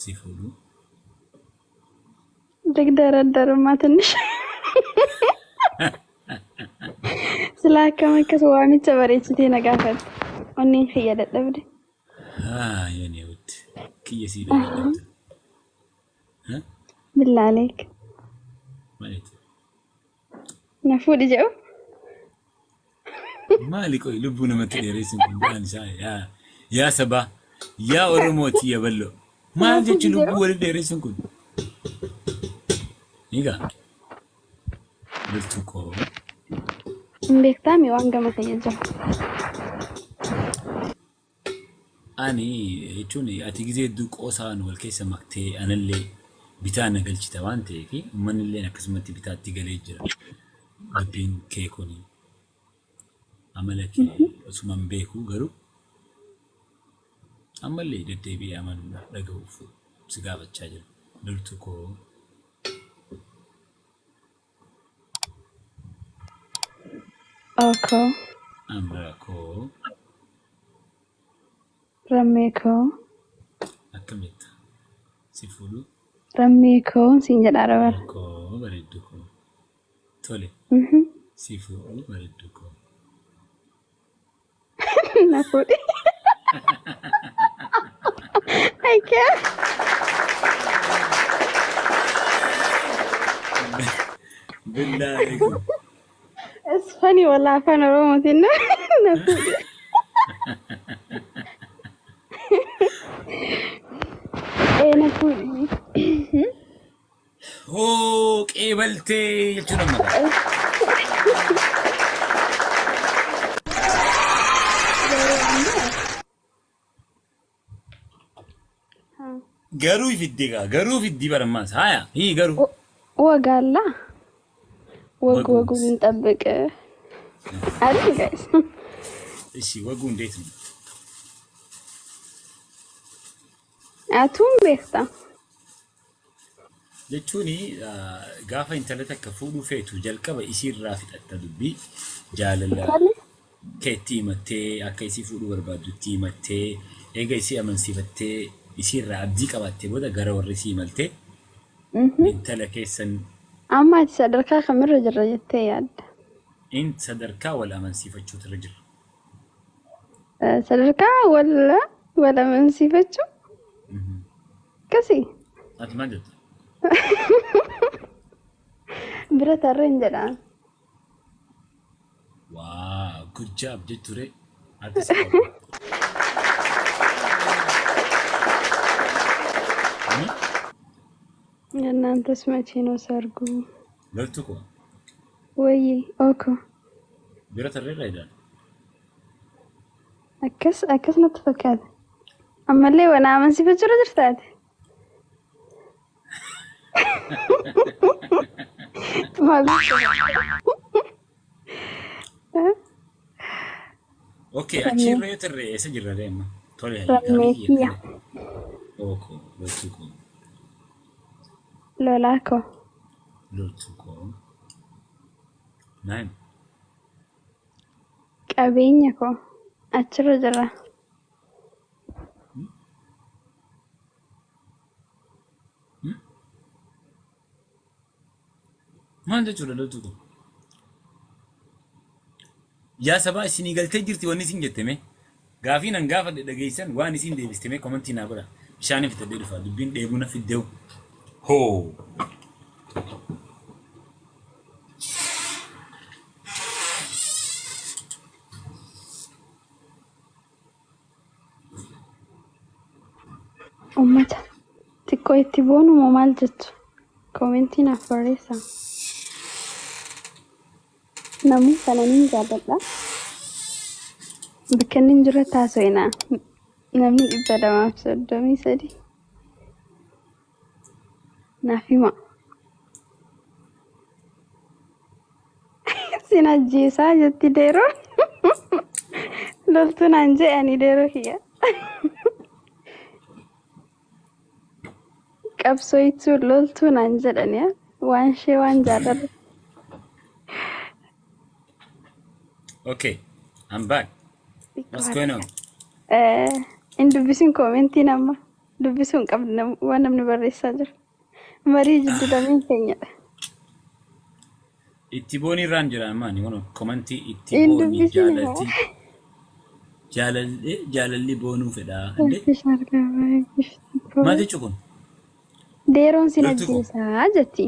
Si fuudhu. Degderaddarummaa ትንሽ Silaa akkam akkas waamicha bareechitee na gaafatte. Onneen kiyya dadhabde. Haa yane wutti. Kiyya sii dadhabde. Billaa aleek. Maaliiti? Na fuudhi jedhu. Maali qoy lubbuu namatti dheeressuun kun bu'aan isaa yaa yaa sabaa yaa Oromooti ya bal'oo. Maal Na fuudhi jechuun lubbuu jedhu. walitti dheeressuun kun? Egaa loltuu koo Hin beektaami waan gama kiyya jiru. Ani jechuun ati gizee hedduu qoosaan wal keessa maktee anallee bitaa na galchita waan ta'eef uummanni illee akkasumatti bitaatti galee jira. Dubbiin kee kun amala kee osuma hin beeku garuu ammallee deddeebi'ee amanuudhaaf dhaga'uuf si gaafachaa jira. Loltuu koo. Ookoo. Amraa koo. Rammee koo. Akkam jetta? Si fuudhuu? Rammee koo siin jedhaa rabar. Koo bareedduu koo. Tole. Si fuudhuu bareedduu koo. Na fuudhi. I can't. Billaa alaikum. It's funny wallah afaan Oromootiin na fuudhi. Ee na fuudhi. Hoo qeebaltee jechuun amma kana. Garuu fiddi gaa garuu fiddi barammaas haaya hii garuu. ወግ አላ ወግ ወጉ ወጉን እንጠብቅ አይደል ጋይስ? እሺ ወጉ እንዴት ነው? Atuun beekta. Jechuun gaafa intala takka fuudhuu feetu jalqaba isiirraa fixatta dubbii jaalala Tole. keetti himattee akka isii fuudhuu barbaaddutti himattee eega isii amansiifattee isiirraa abdii qabaattee booda gara warra isii imaltee intala keessan Amma ati sadarkaa kamirra jirra jettee yaadda? in sadarkaa wal amansiifachuutu irra jira. Sadarkaa wal wal amansiifachuu akkasii Ati maal jetta? bira tarreen jedhaan. Waa good job jetture harka si qabu. የእናንተስ መቼ ነው ሰርጉ? Loltu koo ወይ ኦኮ bira tarreerra jedhaan. akkas akkas natti fakkaata. Ammallee wal amansiifachuu irra jirtaati. Maal Okay, achiirra yoo tarree eessa jirra ree amma? Tole hayyee Rammee gaaffii kiyya kiyya tole. Ookoo loltuu koo lolaa koo loltuu koo naayim qabeenya koo achirra jirra. Maal jechuudha loltuu koo? Yaa sabaa isinii galtee jirti wanni isin jette mee? Gaafii nan gaafadhe dhageessan waan isin deebiste mee komantii naa godha. Bishaan fitadhee dhufa dubbiin dheebuu na fiddeewu. Hoo! Uummata xiqqoo itti boonu moo maal jettu? Koomentii naaf barreessaa. Namuu kana niin jaalladha. Bakka inni hin jirretti haasofina. Namni 233 naaf hima. Sin ajjeesaa jetti deeroon. Loltuu naan jedhani deeroo kiyya. Qabsooytuu loltuu naan jedhani waan ishee waan jaalladhu. Okay, I'm back. What's going on? Hin dubbisin koomentiin amma. Dubbisuu hin qabdu waan namni barreessaa jiru. Marii jiddu lameen keenyadha. Itti boonii irraan jira ammaani kun komantii itti Hin boonii dubbisine haa. jaalalti jaalalli jaalalli boonuu fedha. Inde Turkish argama gifti koo. maal jechuun kun? Deeroon sin Loltu koo. ajjeesaa jetti.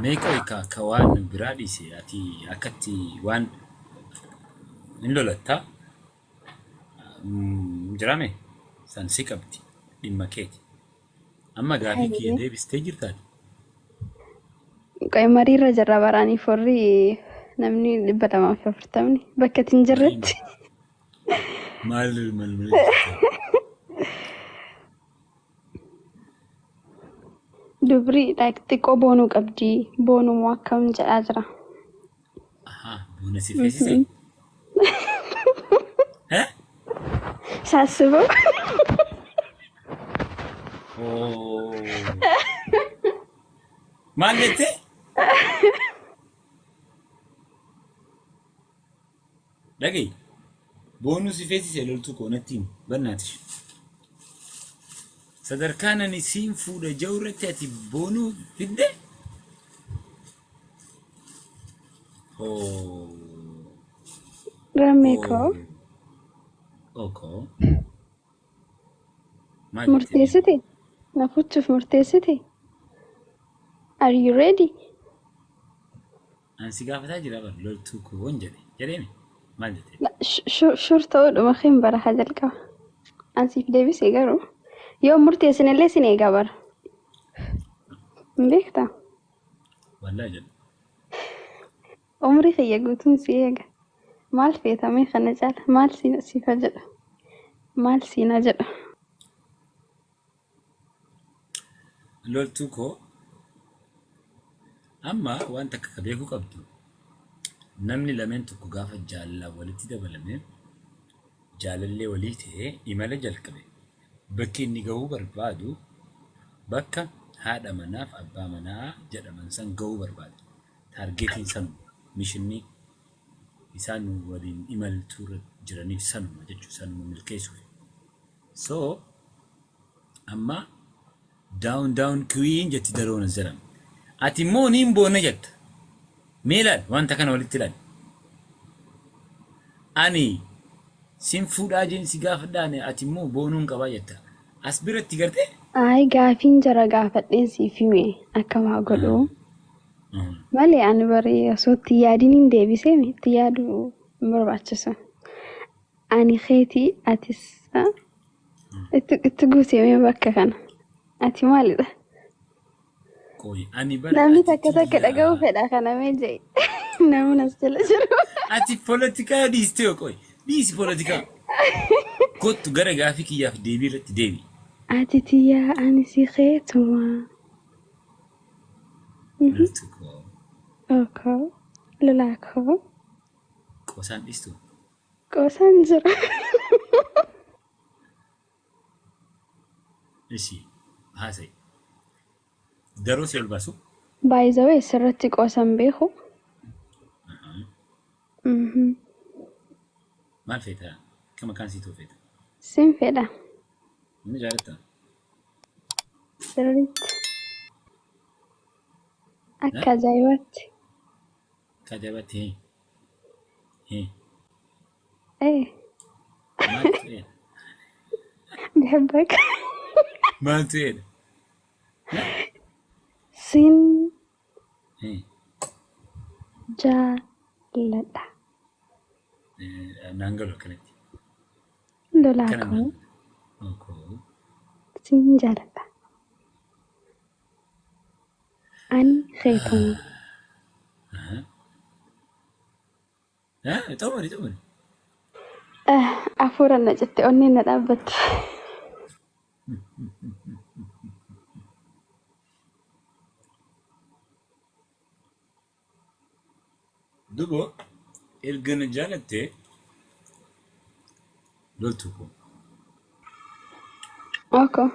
Mee qoy ka waan biraa dhiise ati akkatti waan hin lolattaa jirame san si qabdi dhimma keeti. Amma gaafii kiyya Hayyee. deebistee jirtaati. Qoy mariirra jirra baraaniif warri namni 240 bakka itti hin Marii jirretti. maal maal maal jirta? Dubri xiqqoo boonuu qabdi. Boonuu moo akkam jedhaa jira. Ahaa, boona si feesise? Eh? Sassiboo. Oh. Maal jette? Dhaga'i. Boonuu si feesise loltuu koo natti himi. Bannaatish. Sadarkaan ani siin fuudha ja'u irratti ati boonuu fidde? Oh. Rammee koo Oh. Okoo. Maal jettee? Murteessite? Na fuchuuf murteessite? Are you ready? An si gaafataa jira bar loltuu koo hin jedhe. Jedheemi? Maal jettee? Sure ta'uudhuma keen bara haa jalqaba. An siif deebise garuu yoo murteessinillee sin eegaa bara. Hin beektaa? Wallaahi jedhu. Umrii kiyya guutuun si eega. Maal feetamee kana caala? Maal siifa jedha? Maal siinaa jedha? Loltuu koo, amma waan takka ka beekuu qabdu, namni lameen tokko gaafa jaalalaan walitti dabalame, jaalallee walii ta'ee imala jalqabe, bakki inni gahuu barbaadu bakka haadha manaaf abbaa manaa jedhaman san gahuu barbaada. Targetiin sanuma, missionni isaan waliin imaltuurra jiraniif sanuma jechuudha, sanuma milkeessuuf. So amma "down down queen" jetti daroon as jedhama. Ati immoo niin boonna jetta. Mee ilaali, wanta kana walitti ilaali. Ani sin fuudhaa jeen si gaafadhaan, ati immoo boonuun qabaa jetta. As biratti gartee? Ayi, gaafiin jara gaafadheen siif hime akkam haa godhu. Malee ani barii osoo itti yaadin hin deebisee, itti yaaduu hin barbaachisu. Ani keetii, atis itti guuteemee bakka kana. Ati maalidha? Qoy, ani bara Namni ati takka takka dhaga'uu xiyyaa. fedha kana mee jedhe. Namni as jala jiru. Ati poolitikaa dhiistee, qoy. Dhiisi poolitikaa. Kottu gara gaafii kiyyaaf deebii irratti deebi. Ati tiyyaa, ani si keetuma. Loltu koo. Okoo. Lolaa koo. Qoosaan dhiistu. Qoosaan jira. Ishi haasa'i. Daroo si ol baasu. By the way, sirratti qoosan beeku. Maal feeta? Akka maqaan sii ta'u feeta? Sin fedha. Inni jaalattaa? Sirriitti. Akka ajaa'ibaatti. Akka ajaa'ibaatti hee. Ee. Maaltu ta'eedha? بحبك. Maaltu ta'eedha? Sin jaalladha. Naan galu akkanatti. Lolaa Akkana koo. Naan. Okoo. Sin jaalladha. Ani keetuma. Xumuri, xumuri. Hafuura na citte, onneen na dhaabbatte. Dubo erga na jaalattee, loltuu koo. Okoo.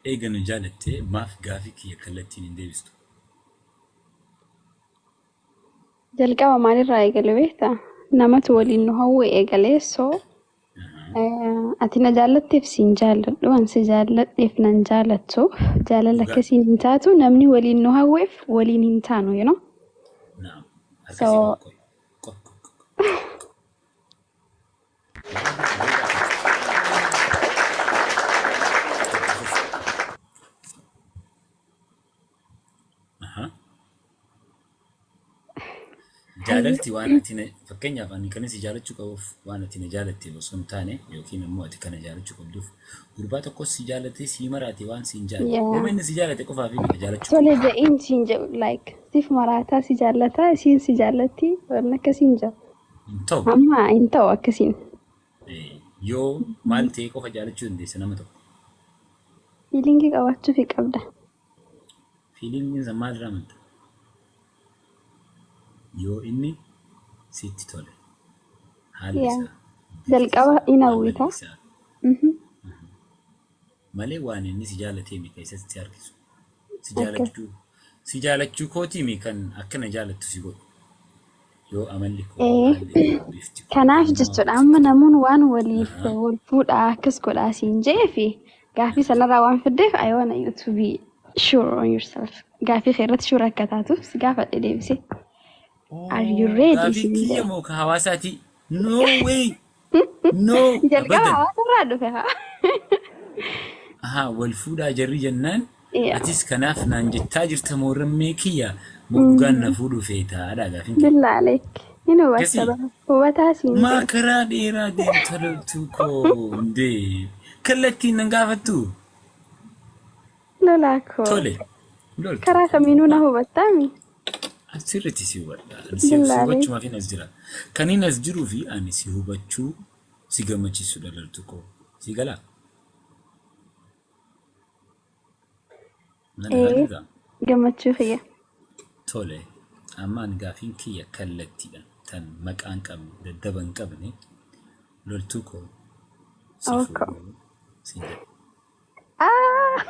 Eega na jaalattee maaf gaafii kiyya kallattiin hin deebistu? Jalqaba maalirraa eegale beektaa? Namatu waliin nu hawwe eegalee, so Ati na jaallatteef siin jaalladhu, an si jaalladheef nan jaalattu. Jaalala Dhugaa. akkasiin hin taatu, namni waliin nu hawweef waliin hin taanu, you know? Naam. So, Harka sii qabu qoy. Qoy qoy qoy. Bareedaa bareedaa. Itti fufi. Aha. Jaalalti waan ati na fakkeenyaaf ani kan si jaalachuu qabuuf waan ati na jaalatteef osoo hin taane yookiin immoo ati kana jaalachuu qabduuf gurbaa tokkos si jaalatee si maraate waan si hin jaalle wama inni si jaalate qofaaf na jaalachuu Tole qabda. ja'iin siin jedhu like siif maraataa si jaallataa isiin si jaallatti waan akkasiin jedhu. Hin ta'u. Amma hin ta'u akkasiin. Yoo maal ta'e qofa jaalachuu dandeessa nama tokko? Feelingii qabaachuufi qabda. Feelingiin san maal irraa madda? Yoo inni sitti tole. Haalli Yaa. isaa, bifti Jalqaba isaa, in amalli hawwita. isaa malee waan inni si jaalatee mi keessatti si harkisu. Si Akkas. jaalachuu si jaalachuu kootii mi kan akka na jaalattu si godhu. Yoo amalli koo, Ee. haalli koo, bifti koo, Kanaaf eenyummaan jechuudha koo amma sitti tole. namoon waan waliif Ahaa. wal fuudhaa akkas godhaa siin je'ee fi gaafii sanarraa waan fiddeef I want you to be sure on yourself. Gaafii kee irratti sure akka taatuuf si gaafadhe deebisee. Are you Oo, ready gaafii siin kiyya jedhe. moo ka hawaasaati? No way! No! Jalqaba Abadan! hawaasarraa dhufe haa. Ahaa, wal fuudhaa jarri jennaan Yaa. atis kanaaf naan jettaa jirta moo rammee kiyya moo dhugaan na fuudhuu feetaadha gaafiin kee. Billaa aleek. Hin hubatta Akkasii? bara. Hubataa siin Maa jedhe. karaa dheeraa deemta loltuu koo hundee kallattiin nan gaafattu? Lolaa koo. Tole loltuu Karaa koo. kamiinuu na hubattaami? Sirriitti si hubadha. Ani si si Billaa aleek. hubachumaafin as jira. Kaniin as jiruu fi ani si hubachuu si gammachiisudha loltuu koo. Si galaa? Nan dhagaa Ee jirtaa? gammachuu kiyya. Tole, amma ani gaafiin kiyya kallattiidha. Tan maqaa hin qabne, daddaba hin qabne, loltuu koo si Ooko. fuudhuu siin jedha. Ah!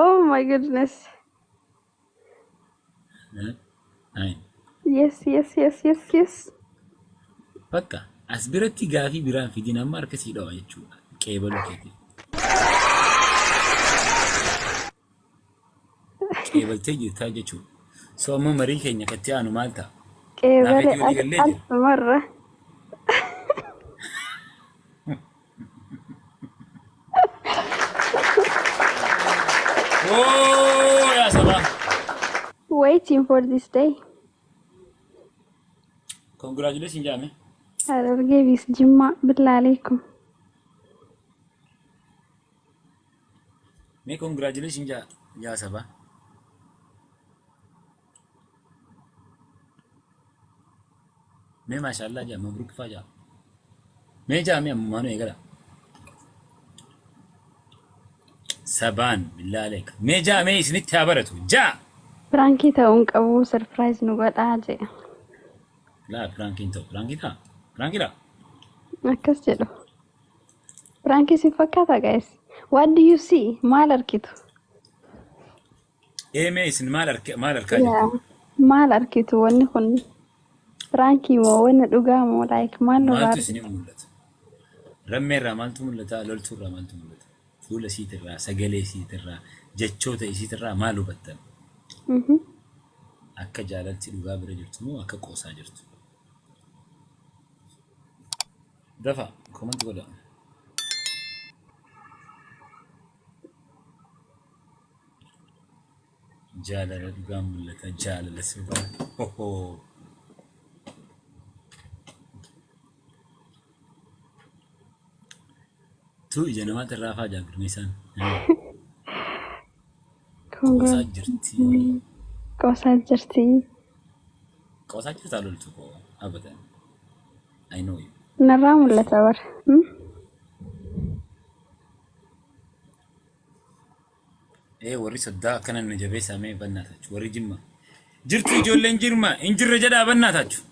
Oh my goodness. Eh? Ayin. Yes. Bakka as biratti gaafii biraan fidin amma harka sii dhawa jechuudha. Qeebaluu keetiif. Qeebaltee jirtaa jechuudha. So amma marii keenya katti aanu maal ta'a? Qeebale Naafeetii walii gallee jira. alf marra. Oo yaa sabaa. Waiting for this day. Congratulations jaame. Harargee bis Jimmaa billaa alaikum. Mee congratulations jaa yaa sabaa. Mee maashaallah jaa mabruk faa jaa. Mee jaa mee ammumaanuu eegala. Sabaan billaa aleek. Mee jaa mee isinitti haa baratu. Jaa. Piraankii ta'uu hin qabu surprise nu godhaa jedhe. Laa piraankiin ta'u. Piraankii ta'a. Piraankii ta'a. Akkas jedhu. Piraankii si fakkaata guys. What do you see? Maal argitu? Ee mee isin maal arka maal arkaa Yaa jirtu? maal argitu wanni kun? Piraankii moo wanni dhugaa moo like maal nurraa Maaltu argitu? isinii mul'ata? Rammee irraa maaltu mul'ata? Loltuu irraa maaltu mul'ata? Fuula isiitirraa, sagalee isiitirraa, jechoota isiitirraa maal hubattan? Akka jaalalti dhugaa bira jirtu moo akka qoosaa jirtu? Dafa comment godhaa. Jaalala dhugaan mul'ata jaalala sobaa. Hohoo. Tu ija namaatti irraa afaa jaa gurmeessaan. Qoosaa jirti. Qoosaa jirti. Qoosaa jirtaa loltu koo abadan. I know you. Narraa mul'ata bara. Ee warri soddaa akkana na jabeessaa mee bannaa taachu warri jimma. Jirtu ijoolleen jirma hin jirre jedhaa bannaa taachu.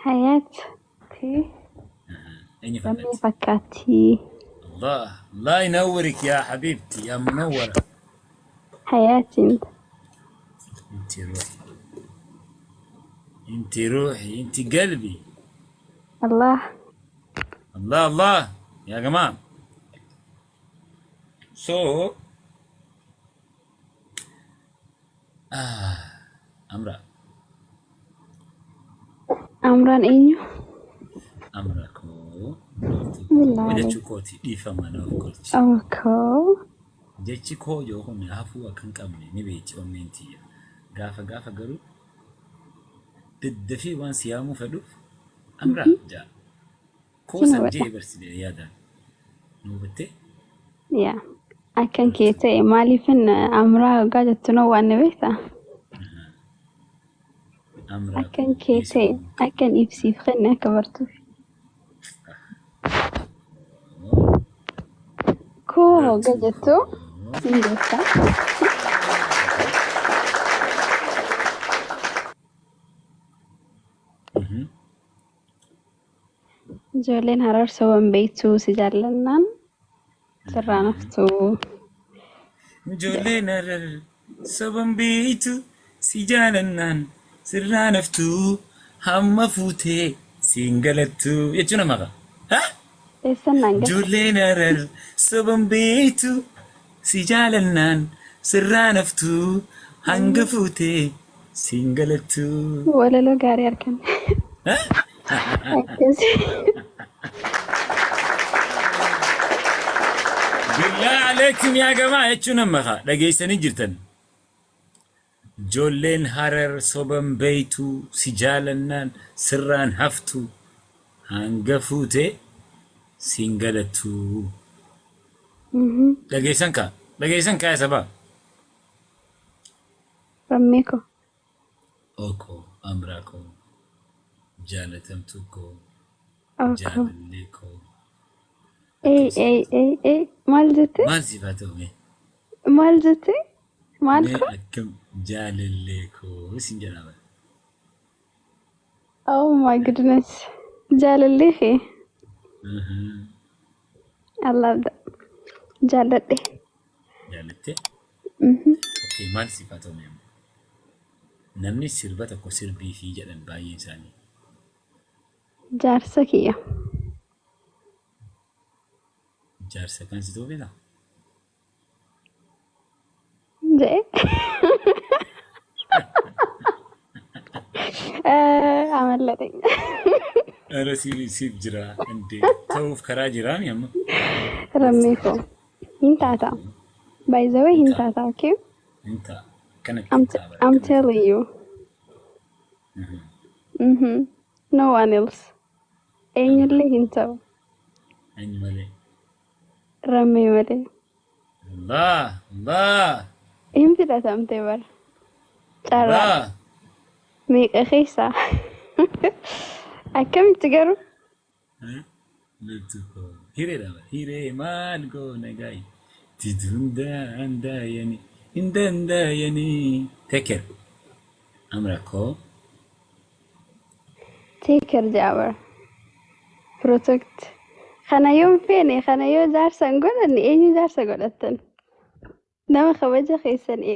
Hayaat. Eenyu Lammii fakkaatti? fakkaatti. Allah Allah ينورك يا حبيبتي يا منورة Hayaatiin. انت روحي. Inti ruuxi, inti galbi. Allah. Allah Allah. Yaa gamaa. So, Amra. Amraan eenyu? Amra koo. Billaahi. Jechuu kooti, dhiifama naaf kolchi. Koo. Jechi koo yoo kun hafuu akka hin qabne ni beekti onneen tiyya. Gaafa gaafa garuu daddafee waan si yaamuu fedhuuf Amraa jaa. Koo Sin san hubadha. jee barsiisee yaadaan. Nu hubattee? Yaa. Akkan kee ta'e maaliifin Amraa hoggaa jettu noo waan ni beektaa? Amraa Akkan koo kee dhiisuu ta'e hin qabu. akkan ibsiif kenne akka bartuuf. Koo hoggaa Gartuu jettu koo. hin beektaa? Ijoolleen Harar soban beektuu, si jaallannaan sirraan haftuu. Ijoolleen Harar soban beektu, si jaalannaan sirraan haftuu, hamma fuutee siin galattu jechuun nama qaba. Ha? Eessan naan galte? Ijoolleen Harar soban beektu, si jaalannaan sirraan haftuu, hanga fuutee siin galattu. Walaloo gaarii arganne. Ha? Akkas. Billaa aleekum yaa gamaa jechuun amma kaa dhageessanii jirtan. Ijoolleen Harar soban beeytu, si jaalannaan sirraan haftu, hanga fuute siin galattu. Dhageessan kaa, dhageessan kaa sabaa. Rammee koo. Oko, Amraa koo, jaalatamtuu koo, Oko. jaalallee koo. Ey Akkam ey siif haa ta'u? Ey ey, maal jette? Maal siif haa ta'u mee? Maal jette? Maal Mee koo? akkam jaalallee koo sin jedhaa bara. Oh my goodness. Jaalallee kee. I love that. Jaalladhe. Jaalattee? Mhm. Okay, maal siif haa ta'u mee amma? Namni sirba tokko sirbii fi jedhan baay'een isaanii. Jaarsa kiyya. Jaarsa kan si ta'uu beekaa? Jedhe. Amalladhe. Ara siif jira indee ta'uuf karaa jiraami amma. Rammee koo. Hin taata. By the way, hin taata, okay? Hin ta'a. Akkanatti I'm, hin ta'a bara I'm akkanatti. telling you. No one else. Eenyullee hin ta'u. Eenyu malee? Rammee malee. Allah Allah. Hin filatamte bara. Carraa. Allah. Meeqa keessaa? Akkamitti garuu? Loltuu koo. Hireedha bara. Hiree maal goona gaayi. Diduun danda'ani. Hin danda'ani. Take care. Amra koo. Take care jedha bara. Protect. Kana yoo hin feene, kana yoo jaarsa hin godhanne, eenyu jaarsa godhattan? Nama kabaja keessan eegu.